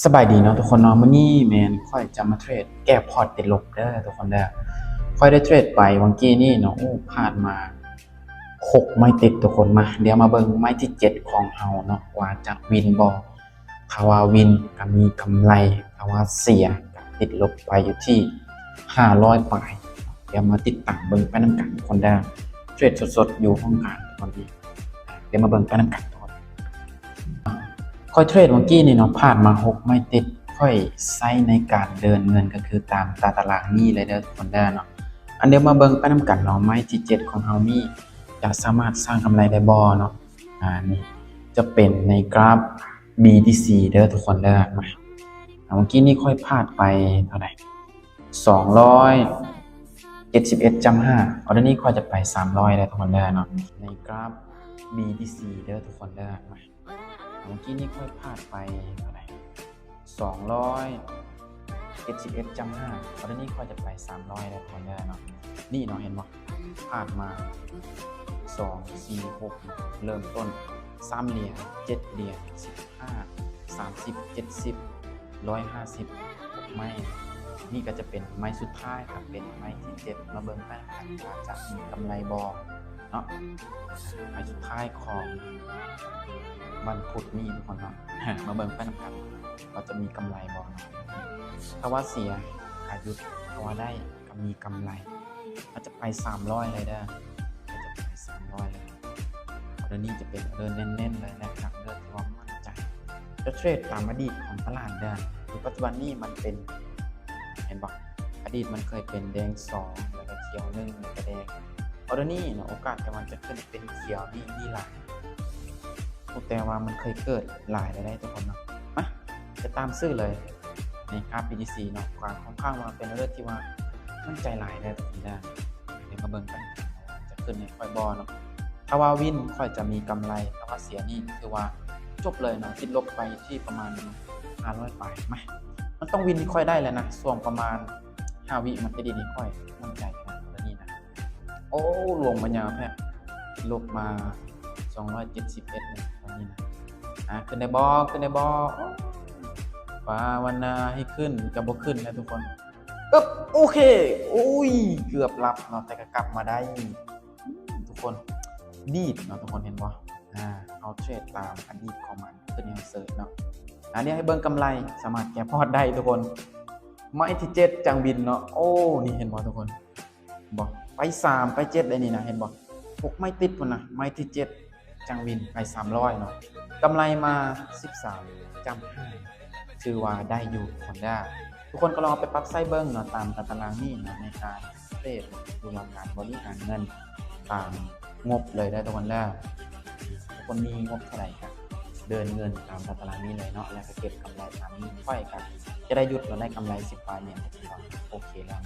ສະບາຍດີເນາະທຸກຄົນເນາະ, ມື້ນີ້ແມ່ນຂ້ອຍຈະມາເທຣດແກ້ພອດຕິດລົບເດີທຸກຄົນເດີ. ຂ້ອຍໄດ້ເທຣດໄປຫວ່າງກີ້ນີ້ເນາະ, ໂອ້ ພາດມາຫົກໄມ້ຕິດທຸກຄົນ. ມາ ດຽວມາເບິ່ງໄມ້ທີເຈັດຂອງເຮົາເນາະ ວ່າຈະວິນບໍ່. ຖ້າວ່າວິນກໍມີກຳໄລ, ຖ້າວ່າເສຍກໍຕິດລົບໄປຢູ່ທີ່ຫ້າຮ້ອຍປາຍ. ດຽວມາຕິດຕາມເບິ່ງໄປນຳກັນທຸກຄົນເດີ. ເທຣດສົດໆຢູ່ຫ້ອງການທຸກຄົນ. ດຽວມາເບິ່ງໄປນຳກັນທຸກຄົນ. ຂ້ອຍເທຣດຫວ່າງກີ້ນີ້ເນາະ, ພາດມາຫົກໄມ້ຕິດ, ຂ້ອຍໃຊ້ໃນການເດີນເງິນ ກໍຄືຕາມຕາຕະລາງນີ້ເລີຍເດີທຸກຄົນເດີເນາະ. ອັນ ດຽວມາເບິ່ງໄປນຳກັນເນາະ, ໄມ້ທີເຈັດຂອງເຮົານີ້ຈະສາມາດສ້າງກຳໄລໄດ້ບໍ່ເນາະ. ອາ ນີ້ຈະເປັນໃນກຣາຟ ບີ ທີ ຊີ ເດີທຸກຄົນເດີ. ມາ ອາ ຫວ່າງກີ້ນີ້ຂ້ອຍພາດໄປເທົ່າໃດ? ສອງຮ້ອຍເຈັດສິບເອັດຈຸດຫ້າ. ອໍເດີນີ້ຂ້ອຍຈະໄປສາມຮ້ອຍເດີທຸກຄົນເດີເນາະ, ໃນກຣາຟ ບີ ທີ ຊີ ເດີທຸກຄົນເດີ. ມາ ເມື່ອກີ້ນີ້ຂ້ອຍພາດໄປເທົ່າໃດ? ສອງຮ້ອຍເຈັດສິບເອັດຈຸດຫ້າ. ອໍເດີນີ້ຂ້ອຍຈະໄປສາມຮ້ອຍເດີທຸກຄົນເດີເນາະ. ນີ້ເນາະ ເຫັນບໍ່? ພາດມາ ສອງ ສີ່ ຫົກ ເລີ່ມຕົ້ນ ສາມຫຼຽນ ເຈັດຫຼຽນ ສິບຫ້າ ສາມສິບ ເຈັດສິບ ຮ້ອຍຫ້າສິບ ຫົກໄມ້. ນີ້ກໍຈະເປັນໄມ້ສຸດທ້າຍ ຄັບ ເປັນໄມ້ທີເຈັດ. ມາເບິ່ງນຳກັນວ່າຈະມີກຳໄລບໍ່ເນາະ. ໄມ້ສຸດທ້າຍຂອງວັນພຸດນີ້ທຸກຄົນເນາະ, ມາເບິ່ງໄປນຳກັນວ່າຈະມີກຳໄລບໍ່ເນາະ. ຖ້າວ່າເສຍກໍຢຸດ, ຖ້າວ່າໄດ້ ກໍມີກຳໄລ. ອາດຈະໄປສາມຮ້ອຍເລີຍເດີ, ອາດຈະໄປສາມຮ້ອຍເລີຍ. ອໍເດີນີ້ຈະເປັນອໍເດີເນັ້ນໆເລີຍນະຄັບ, ອໍເດີທີ່ວ່າໝັ້ນໃຈ. ຈະເທຣດຕາມອະດີດຂອງຕະຫຼາດເດີ, ຄືປັດຈຸບັນນີ້ມັນເປັນ, ເຫັນບໍ່? ອະດີດມັນເຄີຍເປັນແດງສອງ ແລ້ວກໍຂຽວໜຶ່ງ ແລ້ວກໍແດງ. ອໍເດີນີ້ເນາະ, ໂອກາດທີ່ວ່າຈະຂຶ້ນເປັນຂຽວນີ້ມີຫຼາຍ, ແຕ່ວ່າມັນເຄີຍເກີດຫຼາຍແລ້ວເດ້ທຸກຄົນເນາະ. ມາ ຈະຕາມຊື້ເລີຍ ໃນກຣາຟ ບີ ທີ ຊີ ເນາະ, ການຂ້ອນຂ້າງວ່າເປັນເລື່ອງທີ່ວ່າໝັ້ນໃຈຫຼາຍເດີທຸກຄົນເດີ. ດຽວມາເບິ່ງກັນຈະຂຶ້ນໃຫ້ຂ້ອຍບໍ່ເນາະ. ຖ້າວ່າວິນຂ້ອຍຈະມີກຳໄລ, ຖ້າວ່າເສຍນີ້ຖືວ່າຈົບເລີຍເນາະ, ຕິດລົບໄປທີ່ປະມານຫ້າຮ້ອຍປາຍ. ມາ ມັນຕ້ອງວິນຂ້ອຍໄດ້ແລ້ວນະ, ຊ່ວງປະມານຫ້າວິມັນຈະດີໃຫ້ຂ້ອຍໝັ້ນໃຈຂະໜາດນີ້ນະ. ໂອ້ ລົງມາຍາວແທ້, ລົບມາສອງຮ້ອຍເຈັດສິບເອັດເນາະ ຕອນນີ້ນະ. ອາ ຂຶ້ນໄດ້ບໍ່? ຂຶ້ນໄດ້ບໍ່? ໂອ້ ພາວະນາໃຫ້ຂຶ້ນກໍບໍ່ຂຶ້ນນະທຸກຄົນ. ອຶບ ໂອເຄ. ໂອ້ຍ ເກືອບຫຼັບເນາະ, ແຕ່ກໍກັບມາໄດ້ ອືມ ທຸກຄົນ. ດີດເນາະທຸກຄົນ ເຫັນບໍ່? ອາ ເຮົາເທຣດຕາມອະດີດຂອງມັນ, ຂຶ້ນໃຫ້ເຮົາເສີດເນາະ. ອາ ດຽວໃຫ້ເບິ່ງກຳໄລ, ສາມາດແກ້ພອດໄດ້ທຸກຄົນ. ໄມ້ທີເຈັດຈັ່ງວິນເນາະ. ໂອ້ ນີ້ເຫັນບໍ່ທຸກຄົນ? ບໍ່ ໄປສາມ ໄປເຈັດໄດ້ນີ້ນະ, ເຫັນບໍ່? ຫົກໄມ້ຕິດພຸ້ນນະ, ໄມ້ທີເຈັດຈັ່ງວິນໄປສາມຮ້ອຍເນາະ, ກຳໄລມາສິບສາມຈຸດຫ້າ ຖືວ່າໄດ້ຢູ່ທຸກຄົນເດີ. ທຸກຄົນກໍລອງເອົາໄປປັບໃຊ້ເບິ່ງເນາະ, ຕາມຕາຕະລາງນີ້ເນາະ, ໃນການເທຣດ ຫຼືວ່າການບໍລິຫານເງິນຕາມງົບເລີຍເດີທຸກຄົນເດີ. ທຸກຄົນມີງົບເທົ່າໃດກໍເດີນເງິນຕາມຕາຕະລາງນີ້ເລີຍເນາະ, ແລ້ວກໍເກັບກຳໄລຕາມນີ້. ຂ້ອຍກໍຈະໄດ້ຢຸດມາໄດ້ກຳໄລສິບປາຍຫຼຽນ, ຖືວ່າໂອເຄແລ້ວ.